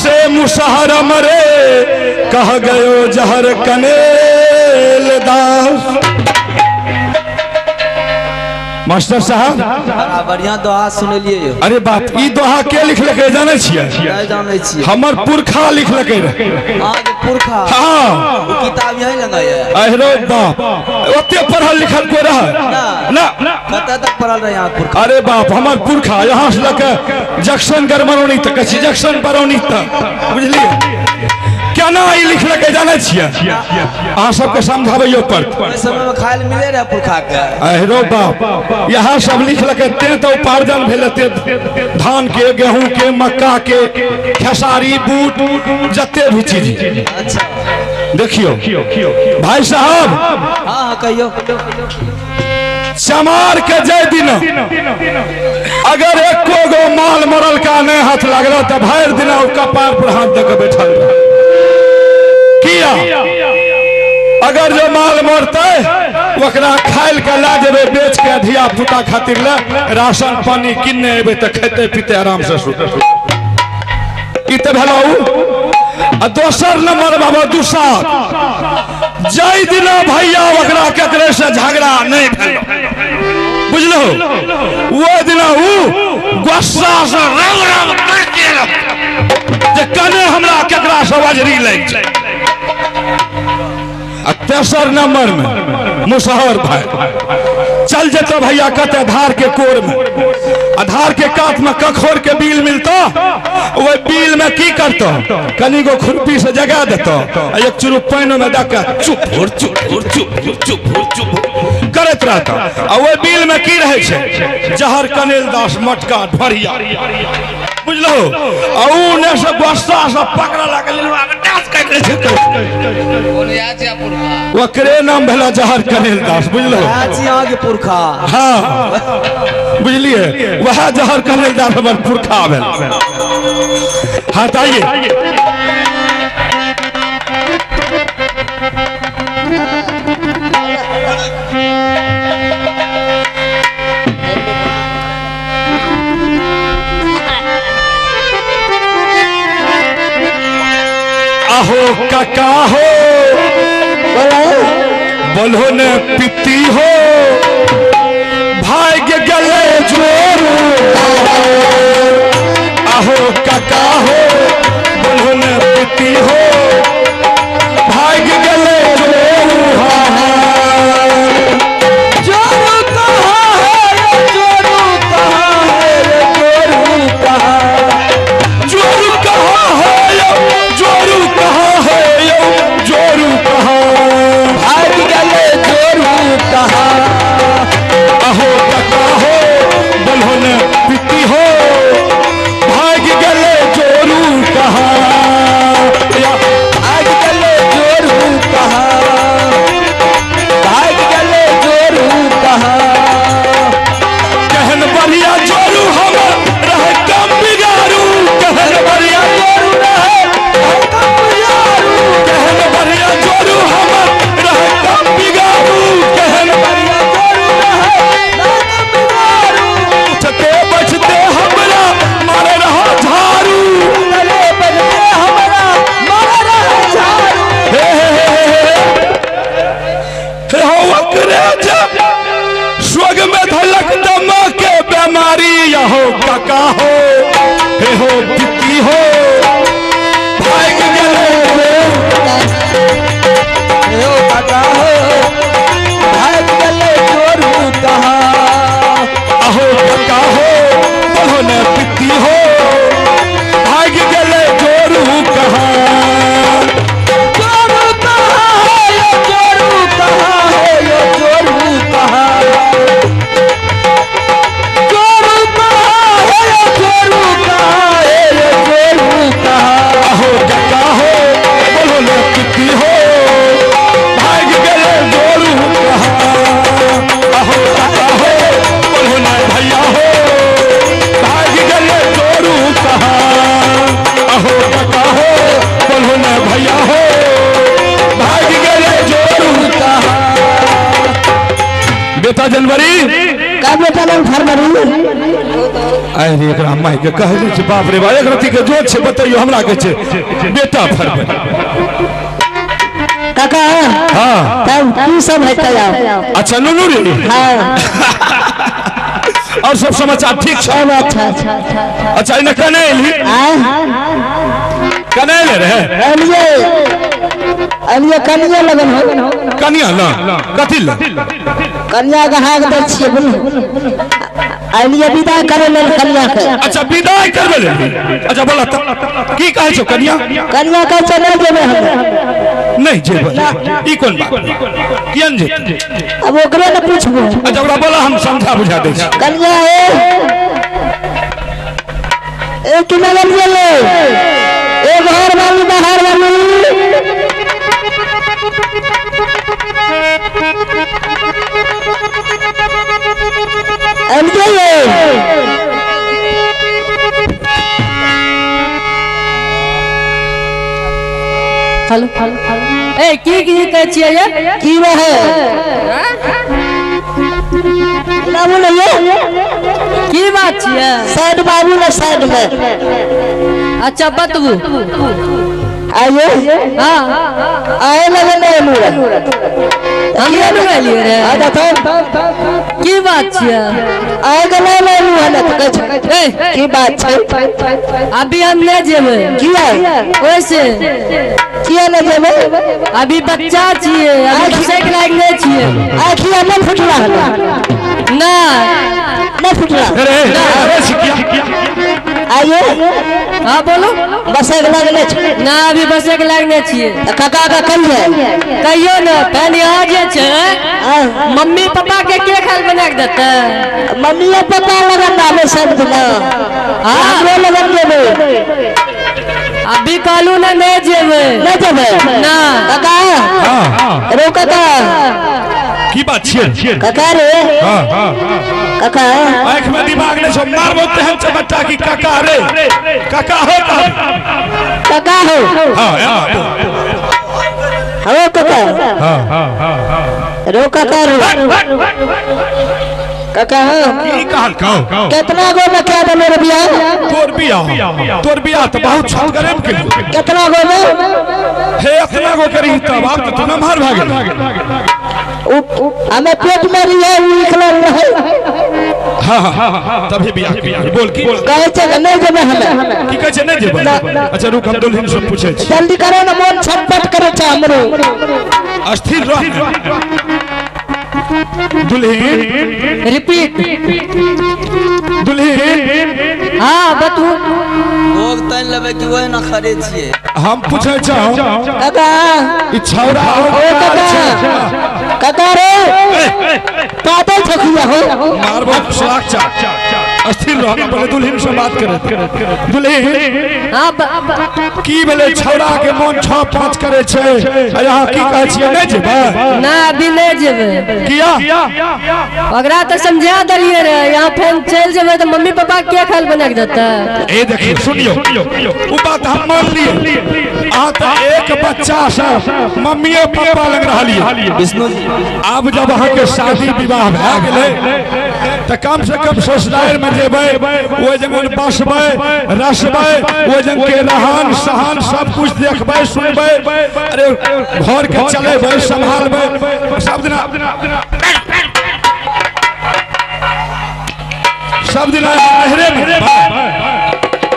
से मुसहर मरे कह गयो जहर कनेल दास। मास्टर साहब बढ़िया दोहा सुनलिए। अरे बाप, ई दोहा के लिखलकै जानै छियै? नहि जानै छियै। हमर पुरखा लिखलकै रहे। अहाँके पुरखा? हाँ। किताब यही लंगा है। अरे बाप, ओते पढ़ल लिखल कोई रहे ना? कतऽ तक पढ़ल रहे अहाँ पुरखा? अरे बाप, हमर पुरखा यहाँ से लके जंक्शन गरमरौनी तक, जंक्शन बरौनी तक, बुझलिए केना ई लिखलकै जानै छियै? अहाँ सबके समझाबैयो पड़त। ओहि समय में खाय ले मिले रहे पुरखा के। अरे बाप, यहाँ सब लिखलकै तें तो उपार्जन भेल, धान के, गेहूं के, मक्का के, खेसारी, बूट, जते भी चीज। अच्छा देखियो भाई साहब। हाँ हाँ कहियो। चमार के जय दिन अगर एको गो माल मरल का नहीं हाथ लागल तो भरि दिन कपार पर हाथ दे के बैठल रह। किया अगर जो माल मरते ओकरा खाइल के ला जेबे, बेच के धिया पुता खातिर ले राशन पानी किनने एबे तो खेते पीते आराम से सुत। ई तो भेल। आ दोसर नंबर बाबा दुसार, जय दिन भैया ओकरा केकरे से झगड़ा नहीं भेल, बुझलो, वो दिन ऊ गुस्सा से रंग रंग करते रह जे कने हमरा केकरा से वजरी लागि जाए। आ तेसर नंबर में मुसहर भाई चल जेतो भैया कते धार के कोर में, आ धार के कात में कखोर के बिल मिलता, वह बिल में की करतो, कनी गो खुरपी से जगा देतो आ एक चुरू पानि में दऽ के चुप चुप चुप चुप चुप करैत रहता। आ वह बिल में की रहै छै? जहर कनेल दास मटका ढोरिया, बुझलो। आ ऊ ने से गुस्सा से पकड़ लागल ओकरे नाम भेला जहर कनेल दास, बुझलो। अहाँके पुरखा? हाँ बुझलिए, वह जहर कनेल दास हमर पुरखा भेल। हाँ तो आइए। आहो काका हो, बोलो ने पिती हो, भाग गले जोरू। आहो काका हो, बोलो ने पिती हो, भाग गले जोरू। जोरू कहाँ है जोरू, कहाँ है जोरू, कहाँ जोरू, कहाँ है जोरू, कहाँ है जोरू, कहाँ भाग गले जोरू, कहाँ। आहो काका हो, बोलो ने पिती हो, भाग गले जोरू, कहाँ भाग गले जोरू, कहाँ भाग गले जोरू, कहाँ। कहन बढ़िया जोरू हम रहे कम बिगाड़ू, कहन बढ़िया जोरू रहे कम बिगाड़ू, कहन बढ़िया जोरू हम रहे कम बिगाड़ू, कहन बढ़िया जोरू रहे कम बिगाड़ू। उठते बैठते हमरा मारे रहा झाड़ू, चले बजते हमरा मारे रहा झाड़ू। हे हे हे हे हे हो ओकरे जब स्वर्ग में धलक दमा के बीमारी। यहो काका हो, हे हो पिती हो, भाग गले हे हो काका हो, भाग गले जोरू, कहाँ। आहो काका हो, बोलो ने पिती हो, भाग गले जोरू, कहाँ। जोरू कहाँ है यो जोरू, कहाँ है यो जोरू, कहाँ जोरू, कहाँ है यो जोरू, कहाँ है यो आइ रे एकरा माय के कहै छै बाप रे बाप एक रति के जोत छै बतैयो हमरा के छै बेटा फरबै काका। हां तब की सब हेतै? अच्छा नुनू रे। हां और सब समाचार ठीक छै? अच्छा अच्छा इने कने एली? कने एले रे? एलिए एलिए कनिया लगन हो। कनिया ल कथि ल? कनिया के हाक दै छियै बोलू। एलिए विदा करे लेल कनिया के। अच्छा विदाई करबे लेल। अच्छा बोला त की कहै छौ कनिया? कनिया कहै छै नहीं जेबै हम। नहीं जेबै ई कोन बात? किया न जेतै? अब ओकरे ने पूछबो। अच्छा ओकरा बोला हम समझा बुझा दै छी। कनिया ए ए की लगन गेलै ए घर वाली बाहर वाली एलिए हेलो ए की की कहै छियै ये? की रहे बाबू ने ये की बात छियै? साइड बाबू ने साइड में। अच्छा बतबू। आइए। हां आए लगे नहीं एलू रे। हम नहीं एलियै रे। हां त की बात छियै? आए के नहीं एलू हन त कहै छै की बात छै? अभी हम नहीं जेबै। किया? ओइसे। किया नहीं जेबै? अभी बच्चा छियै, अभी बसैके लायक नहीं छियै। आँखिया नहीं फुटला हन? ना नहीं फुटला। अरे अरे सिकिया आइए। हाँ बोलो। बसैके लायक नहीं छै? ना अभी बसैके लायक नहीं छियै। काका का कहिए कहियो ने पहले यहाँ जे छै मम्मी पापा के खाल बना के देतै? मम्मी पापा लगन आबै सब दिना। हां हमरो लगन जेबै। अभी कहलू ना नहीं जेबै। नहीं जेबै? ना। काका। हां रो काका की बात छियै? काका रे। हां हां काका आंख में दिमाग नहीं छौ मारबो तेहन चबट्टा की काका रे काका हो काका हो। हां हां हो काका। हां हां हां रो काका रो काका। की कहल कहू? कितना गो में क्या देलो रे बियाह? तोर बियाह तोर बियाह त बहुत छल गरीब के। कितना गो में? हे इतना गो करी तब आब त तू नमहर भए गेल। हमें पेट में रहिए उ निकलल रहे। हां हां तभी बियाह बोल की कहै छै नहीं जेबै हमें। की कहै छै नहीं जेबै? अच्छा रुक हम दुल्हन से पूछै छी। जल्दी करो ना मोन छटपट करे छै हमरो। अस्थिर रह दुल्हन। रिपीट दुल्हन। हां बतू। भोग तन लेबै कि ओहि ना खरीद छियै? हम पूछै चाहू काका ई छौरा ओ काका काका रे पातल छखिया हो मारबो साक चाक। अस्थिर रह पहले दुल्हन से बात करे। दुल्हन। हां की भेलै छौरा के मोन 6-5 करे छै आ यहाँ की कहै छियै नहीं जेबै? ना अभी नहीं जेबै। किया? ओकरा त समझा देलियै रे यहाँ फोन चलि जेबै त मम्मी पापा के खाल बना के देतै? ए देखियो सुनियो उ बात हम मान लिए। अहाँ त एक बच्चा से मम्मीए पापा लग रहलियै। विष्णु जी आब जब अहाँ के शादी विवाह भए गेलै त कम से कम ससुराल में जेबै ओहि जगह बसबै रसबै ओहि जगह के रहन सहन सब कुछ देखबै सुनबै अरे घर के चलेबै संभालबै सब दिना सब दिना नहरे में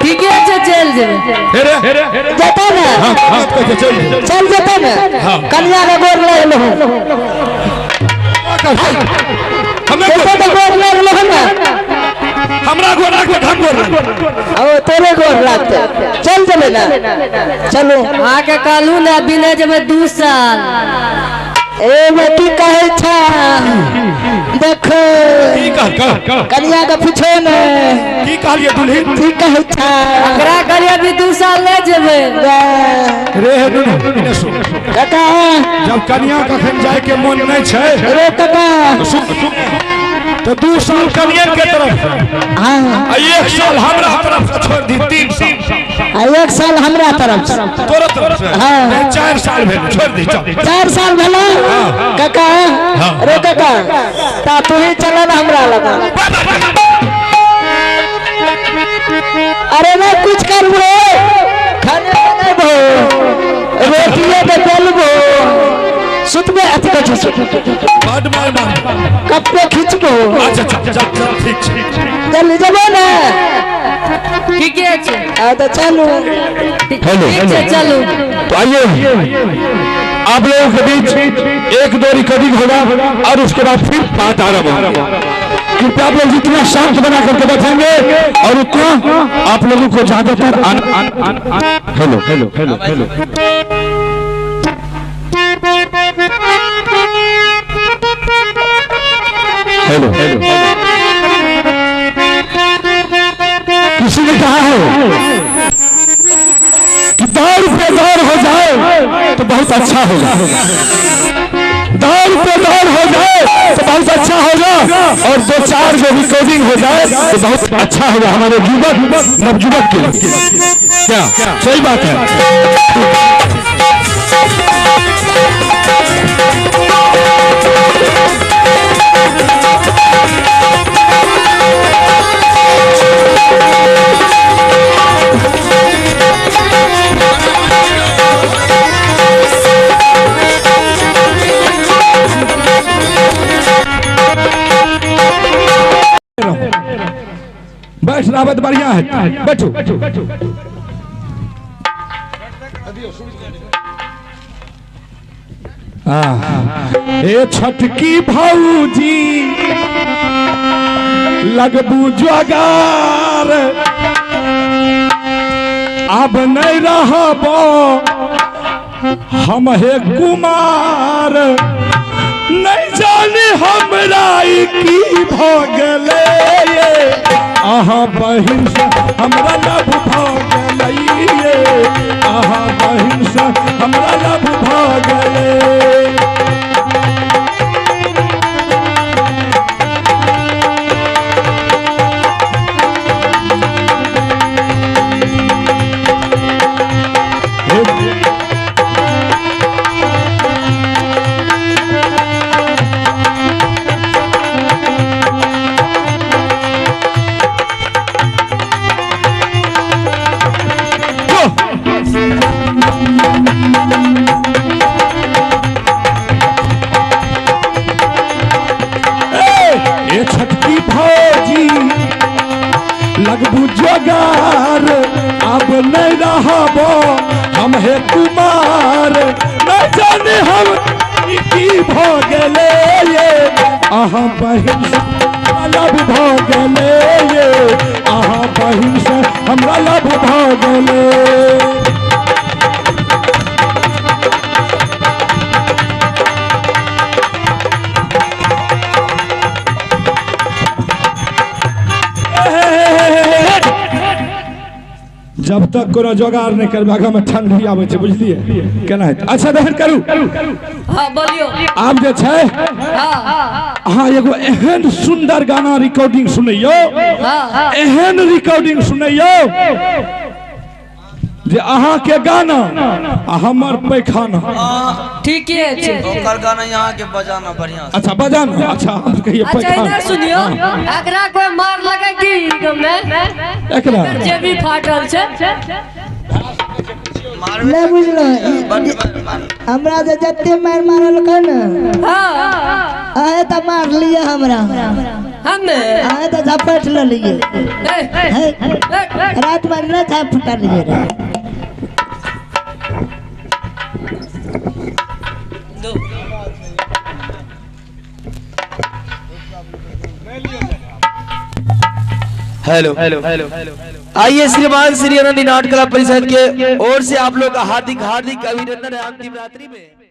ठीक है चल जेबै। जेतै ने? हां हां कहै चल चल जेतै ने? कनिया के गोर लागल हो। हमें गोर लागल हो ना? हमरा गोर लागल हम गोर लागल। ओ तोरे गोर लागतै। चल जेबै ना? चलो। अहाँ के कहलू ना अभी नहीं जेबै 2 साल। ए बेटी कहै छा देखो की कह कनिया के पूछो ने की कहलियै दुल्हन? की कहै छा? ओकरा कहलियै अभी 2 साल नहीं जेबै। रे दुनू इने सुन काका जब कनिया कखन जाय के मन नहीं छै रे काका सुन तो 2 साल कनिया के तरफ से हां 1 साल हमरा तरफ से छोड़ दी 3 साल आ 1 साल हमरा तरफ से तोरा तरफ से हां नहीं 4 साल भेल छोड़ दी चल 4 साल भेल काका रे काका ता तू ही चल ना हमरा लगा। अरे मैं कुछ करबो खाने बनेबो रोटिए के बेलबो सुतबे अथी कथी बड मार मार कपड़े खींचबो। अच्छा चल चल ठीक ठीक चल जेबो ने ठीक है आ तो चलू। हेलो ठीक है चलू। तो आइए आप लोगों के बीच एक दो रिकॉर्डिंग होगा और उसके बाद फिर बात आरंभ होगा। कृपया आप लोग जितना शांत बना करके बैठेंगे और उतना आप लोगों को ज्यादातर hello hello hello hello hello hello. किसी ने कहा है कि दौड़ पे दौड़ हो जाए तो बहुत अच्छा होगा, दौड़ पे दौड़ हो जाए तो बहुत अच्छा होगा और दो चार जो रिकॉर्डिंग हो जाए तो बहुत अच्छा होगा हमारे युवक नवयुवक के लिए। क्या सही बात है? बैठ रहा बढ़िया है, बैठो। ए छटकी भाऊजी लगबू जोगार अब नहीं रहबो हम हे कुमार नहीं जाने हमरा की भ गेलै अहाँ बहिन से हमरा लव भ गेलै अहाँ बहिन से हमरा लव भ गेलै। छटकी भौजी लगबू जोगार अब नहीं रहबो हम हे कुमार नहीं जाने हम की भ गेलै अहाँ बहिन से लव भ गेलै अहाँ बहिन से हमरा लव भ गेलै। जब तक कोनो जोगार नहीं करबै आगाँ में ठंडी आबै छै बुझलिए केना हेतै। अच्छा दहन करू। हां बोलियो। आब जे छै अहाँ एगो एहन सुंदर गाना रिकॉर्डिंग सुनैयो, एहन रिकॉर्डिंग सुनैयो जे अहाँ के गाना आ हमर पैखाना। ठीक है ओकर गाना यहाँ के बजाना बढ़िया। अच्छा बजाना। अच्छा हम कहिए पैखाना। अच्छा इधर सुनियो एकरा कोई मार लगे की में एकरा जे भी फाटल छै नहीं बुझलो हमरा जे जते मार मारलकै न हां अहे त मार लिए हमरा हमे अहे त झपट लेलिए रात में न झपट लिए रे। हेलो हेलो हेलो आइए श्रीमान श्री आनंदी नाट्य कला परिषद के ओर से आप लोग का हार्दिक हार्दिक अभिनंदन है अंतिम रात्रि में।